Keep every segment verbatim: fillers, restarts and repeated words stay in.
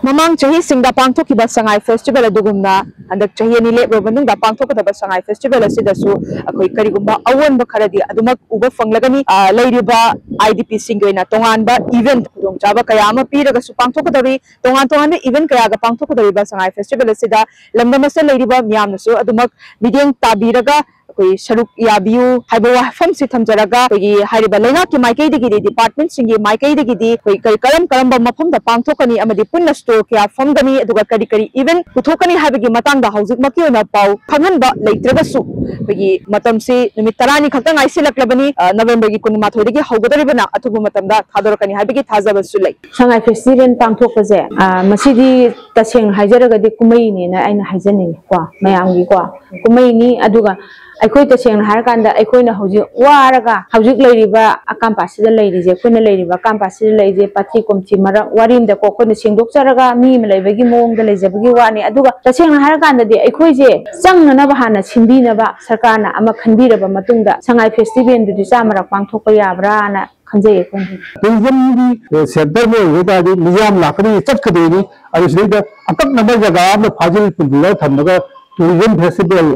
ꯃꯃꯥꯡ ꯆꯍꯤꯁꯤꯡꯗ ꯄꯥꯡꯊꯣꯛꯈꯤꯕ ꯁꯉꯥꯏ ꯐꯦꯁꯇꯤꯚꯦꯜ ꯑꯗꯨꯒꯨꯝꯅ ꯍꯟꯗꯛ ꯆꯍꯤ ꯑꯅꯤ ꯂꯦꯞꯂꯨꯔꯕ ꯃꯇꯨꯡꯗ ꯄꯥꯡꯊꯣꯛꯀꯗꯕ ꯁꯉꯥꯏ ꯐꯦꯁꯇꯤꯚꯦꯜ ꯑꯁꯤꯗꯁꯨ ꯑꯩꯈꯣꯏ ꯀꯔꯤꯒꯨꯝꯕ ꯑꯑꯣꯟꯕ ꯈꯔꯗꯤ ꯑꯗꯨꯃꯛ ꯎꯕ ꯐꯪꯂꯒꯅꯤ꯫ ꯑ, ꯂꯩꯔꯤꯕ ꯑꯥꯏ ꯗꯤ ꯄꯤꯁꯤꯡꯒꯤ ꯑꯣꯏꯅ ꯇꯣꯉꯥꯟꯕ ꯏꯚꯦꯟꯠ ꯈꯨꯗꯣꯡꯆꯥꯕ ꯀꯌꯥ ꯑꯃ ꯄꯤꯔꯒꯁꯨ ꯄꯥꯡꯊꯣꯛꯀꯗꯧꯔꯤ꯫ ꯇꯣꯉꯥꯟ ꯇꯣꯉꯥꯟꯕ ꯏꯚꯦꯟꯠ ꯀꯌꯥꯒ ꯄꯥꯡꯊꯣꯛꯀꯗꯧꯔꯤꯕ ꯁꯉꯥꯏ ꯐꯦꯁꯇꯤꯚꯦꯜ ꯑꯁꯤꯗ ꯂꯝꯗꯝ ꯑꯁꯤꯗ ꯂꯩꯔꯤꯕ ꯃꯤꯌꯥꯝꯅꯁꯨ ꯑꯗꯨꯃꯛ ꯃꯤꯠꯌꯦꯡ ꯇꯥꯕꯤꯔꯒ ꯑꯩꯈꯣꯏ ꯁꯔꯨꯛ ꯌꯥꯕꯤꯌꯨ ꯍꯥꯏꯕ ꯋꯥꯐꯝꯁꯤ ꯊꯝꯖꯔꯒ, ꯑꯩꯈꯣꯏꯒꯤ ꯍꯥꯏꯔꯤꯕ ꯂꯩꯉꯥꯛꯀꯤ ꯃꯥꯏꯀꯩꯗꯒꯤꯗꯤ, ꯗꯤꯄꯥꯔꯠꯃꯦꯟꯠꯁꯤꯡꯒꯤ ꯃꯥꯏꯀꯩꯗꯒꯤꯗꯤ ꯑꯩꯈꯣꯏ ꯀꯔꯤ, ꯀꯔꯝ ꯀꯔꯝꯕ ꯃꯐꯝꯗ ꯄꯥꯡꯊꯣꯛꯀꯅꯤ ꯑꯃꯗꯤ ꯄꯨꯟꯅ ꯁ꯭ꯇꯣꯜ ꯀꯌꯥ ꯐꯝꯒꯅꯤ, ꯑꯗꯨꯒ ꯀꯔꯤ ꯀꯔꯤ ꯏꯚꯦꯟꯠ ꯄꯨꯊꯣꯛꯀꯅꯤ ꯍꯥꯏꯕꯒꯤ ꯃꯇꯥꯡꯗ ꯍꯧꯖꯤꯛꯃꯛꯀꯤ ꯑꯣꯏꯅ ꯄꯥꯎ ꯈꯪꯍꯟꯕ ꯂꯩꯇ꯭ꯔꯒꯁꯨ, ꯑꯩꯈꯣꯏꯒꯤ ꯃꯇꯝꯁꯤ ꯅꯨꯃꯤꯠ ꯇꯔꯥꯅꯤ ꯈꯛꯇ ꯉꯥꯏꯁꯤꯜꯂꯛꯂꯕꯅꯤ꯫ ꯑ, ꯅꯕꯦꯝꯕꯔꯒꯤ ꯀꯨꯟꯃꯥꯊꯣꯏꯗꯒꯤ ꯍꯧꯒꯗꯧꯔꯤꯕꯅ ꯑꯊꯨꯕ ꯃꯇꯝꯗ ꯊꯥꯗꯣꯔꯛꯀꯅꯤ ꯍꯥꯏꯕꯒꯤ ꯊꯥꯖꯕꯁꯨ ꯂꯩ꯫ ꯁꯉꯥꯏ ꯐꯦꯁꯇꯤꯚꯦꯜ ꯄꯥꯡꯊꯣꯛꯄꯁꯦ, ꯑ, ꯃꯁꯤꯗꯤ ꯇꯁꯦꯡꯅ ꯍꯥꯏꯖꯔꯒꯗꯤ ꯀꯨꯝꯍꯩꯅꯦꯅ ꯑꯩꯅ ꯍꯥꯏꯖꯅꯤꯡꯉꯤ ꯀꯣ, ꯃꯌꯥꯝꯒꯤꯀꯣ ꯀꯨꯝꯍꯩꯅꯤ꯫ ꯑꯗꯨꯒ ꯑꯩꯈꯣꯏ ꯇꯁꯦꯡꯅ ꯍꯥꯏꯔꯀꯥꯟꯗ ꯑꯩꯈꯣꯏꯅ ꯍꯧꯖꯤꯛ ꯋꯥꯔꯒ ꯍꯧꯖꯤꯛ ꯂꯩꯔꯤꯕ ꯑꯀꯥꯝꯄꯥꯁꯤꯗ ꯂꯩꯔꯤꯁꯦ, ꯑꯩꯈꯣꯏꯅ ꯂꯩꯔꯤꯕ ꯑꯀꯥꯝꯄꯥꯁꯤꯗ ꯂꯩꯔꯤꯁꯦ ꯄꯥꯊꯤ ꯀꯣꯝꯊꯤ ꯃꯔꯛ ꯋꯥꯔꯤꯝꯗꯀꯣ ꯑꯩꯈꯣꯏꯅ ꯁꯦꯡꯗꯣꯛꯆꯔꯒ ꯃꯤ ꯑꯃ ꯂꯩꯕꯒꯤ ꯃꯑꯣꯡꯗ ꯂꯩꯖꯕꯒꯤ ꯋꯥꯅꯤ꯫ ꯑꯗꯨꯒ ꯇꯁꯦꯡꯅ ꯍꯥꯏꯔꯀꯥꯟꯗꯗꯤ ꯑꯩꯈꯣꯏꯁꯦ ꯆꯪꯅꯅꯕ ꯍꯥꯟꯅ ꯁꯤꯟꯕꯤꯅꯕ ꯁꯔꯀꯥꯔꯅ ꯑꯃ ꯈꯟꯕꯤꯔꯕ ꯃꯇꯨꯡꯗ ꯁꯉꯥꯏ ꯐꯦꯁꯇꯤꯚꯦꯜꯗꯨꯗꯤ ꯆꯥꯝꯃꯔꯛ ꯄꯥꯡꯊꯣꯛꯄ ꯌꯥꯕ꯭ꯔꯥꯅ ꯈꯟꯖꯩ ꯑꯩꯈꯣꯏꯅ꯫ ꯇꯨꯔꯤꯖꯝꯒꯤ ꯁꯦꯟꯇꯔ ꯑꯃ ꯑꯣꯏꯕ ꯇꯥꯔꯗꯤ ꯃꯤꯌꯥꯝ ꯂꯥꯛꯀꯅꯤ, ꯆꯠꯀꯗꯣꯏꯅꯤ꯫ ꯑꯗꯨ ꯁꯤꯗꯩꯗ ꯑꯀꯛꯅꯕ ꯖꯒꯥ ꯑꯃꯗ ꯐꯥꯖꯤꯜ ꯄꯨꯟꯁꯤꯜꯂꯒ ꯊꯝꯃꯒ ꯇꯨꯔꯤꯖꯝ ꯐꯦꯁꯇꯤꯚꯦꯜ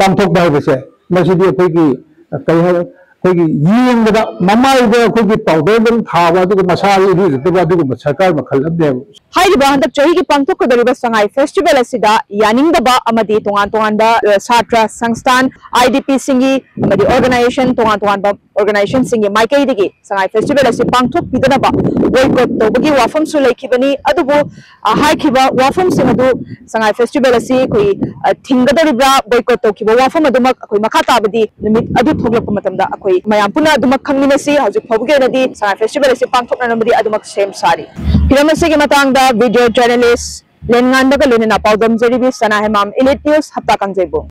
ꯄꯥꯡꯊꯣꯛꯄ ꯍꯥꯏꯕꯁꯦ, ꯃꯁꯤꯗꯤ ꯑꯩꯈꯣꯏꯒꯤ, ꯀꯩ ꯍꯥꯏ, ꯑꯩꯈꯣꯏꯒꯤ ꯌꯦꯡꯕꯗ ꯃꯃꯥꯏꯗ ꯑꯩꯈꯣꯏꯒꯤ ꯄꯥꯎꯗꯔꯗꯪ ꯊꯥꯕ, ꯑꯗꯨꯒ ꯃꯁꯥ ꯏꯔꯨꯖꯗꯕ ꯑꯗꯨꯒꯨꯝꯕ ꯁꯔꯀꯥꯔ ꯃꯈꯜ ꯑꯃꯅꯦꯕ꯫ ꯍꯥꯏꯔꯤꯕ ꯍꯟꯗꯛ ꯆꯍꯤꯒꯤ ꯄꯥꯡꯊꯣꯛꯀꯗꯧꯔꯤꯕ ꯁꯉꯥꯏ ꯐꯦꯁꯇꯤꯚꯦꯜ ꯑꯁꯤꯗ ꯌꯥꯅꯤꯡꯗꯕ ꯑꯃꯗꯤ ꯇꯣꯉꯥꯟ ꯇꯣꯉꯥꯟꯕ, ꯑ, ꯁꯥꯇ꯭ꯔ ꯁꯪꯁꯊꯥꯟ, ꯑꯥꯏ ꯗꯤ ꯄꯤꯁꯤꯡꯒꯤ ꯑꯃꯗꯤ ꯑꯣꯔꯒꯅꯥꯏꯖꯦꯁꯟ, ꯇꯣꯉꯥꯟ ꯇꯣꯉꯥꯟꯕ ꯑꯣꯔꯒꯅꯥꯏꯖꯦꯁꯟꯁꯤꯡꯒꯤ ꯃꯥꯏꯀꯩꯗꯒꯤ ꯁꯉꯥꯏ ꯐꯦꯁꯇꯤꯚꯦꯜ ꯑꯁꯤ ꯄꯥꯡꯊꯣꯛꯄꯤꯗꯅꯕ ꯕꯣꯏꯀꯣꯠ ꯇꯧꯕꯒꯤ ꯋꯥꯐꯝꯁꯨ ꯂꯩꯈꯤꯕꯅꯤ꯫ ꯑꯗꯨꯕꯨ, ꯑ, ꯍꯥꯏꯈꯤꯕ ꯋꯥꯐꯝꯁꯤꯡ ꯑꯗꯨ ꯁꯉꯥꯏ ꯐꯦꯁꯇꯤꯚꯦꯜ ꯑꯁꯤ ꯑꯩꯈꯣꯏ, ꯑ, ꯊꯤꯡꯒꯗꯧꯔꯤꯕ꯭ꯔꯥ, ꯕꯣꯏꯀꯣꯠ ꯇꯧꯈꯤꯕ ꯋꯥꯐꯝ ꯑꯗꯨꯃꯛ ꯑꯩꯈꯣꯏ ꯃꯈꯥ ꯇꯥꯕꯗꯤ ꯅꯨꯃꯤꯠ ꯑꯗꯨ ꯊꯣꯛꯂꯛꯄ ꯃꯇꯝꯗ ꯑꯩꯈꯣꯏ ꯃꯌꯥꯝ ꯄꯨꯟꯅ ꯑꯗꯨꯃꯛ ꯈꯪꯃꯤꯟꯅꯁꯤ꯫ ꯍꯧꯖꯤꯛ ꯐꯥꯎꯕꯒꯤ ꯑꯣꯏꯅꯗꯤ ꯁꯉꯥꯏ ꯐꯦꯁꯇꯤꯚꯦꯜ ꯑꯁꯤ ꯄꯥꯡꯊꯣꯛꯅꯅꯕꯗꯤ ꯑꯗꯨꯃꯛ ꯁꯦꯝ ꯁꯥꯔꯤ꯫ ꯍꯤꯔꯝ ꯑꯁꯤꯒꯤ ꯃꯇꯥꯡꯗ ꯚꯤꯗꯤꯑꯣ ꯖꯔꯅꯦꯂꯤꯁ ꯂꯦꯟꯉꯥꯟꯕꯒ ꯂꯣꯏꯅꯅ ꯄꯥꯎꯗꯝꯖꯔꯤꯕꯤ ꯁꯅꯥ ꯍꯦꯃꯥꯝ, ꯏꯂꯤꯠ ꯅ꯭ꯌꯨꯁ, ꯍꯞꯇꯥ ꯀꯥꯡꯖꯩꯕꯨꯡ꯫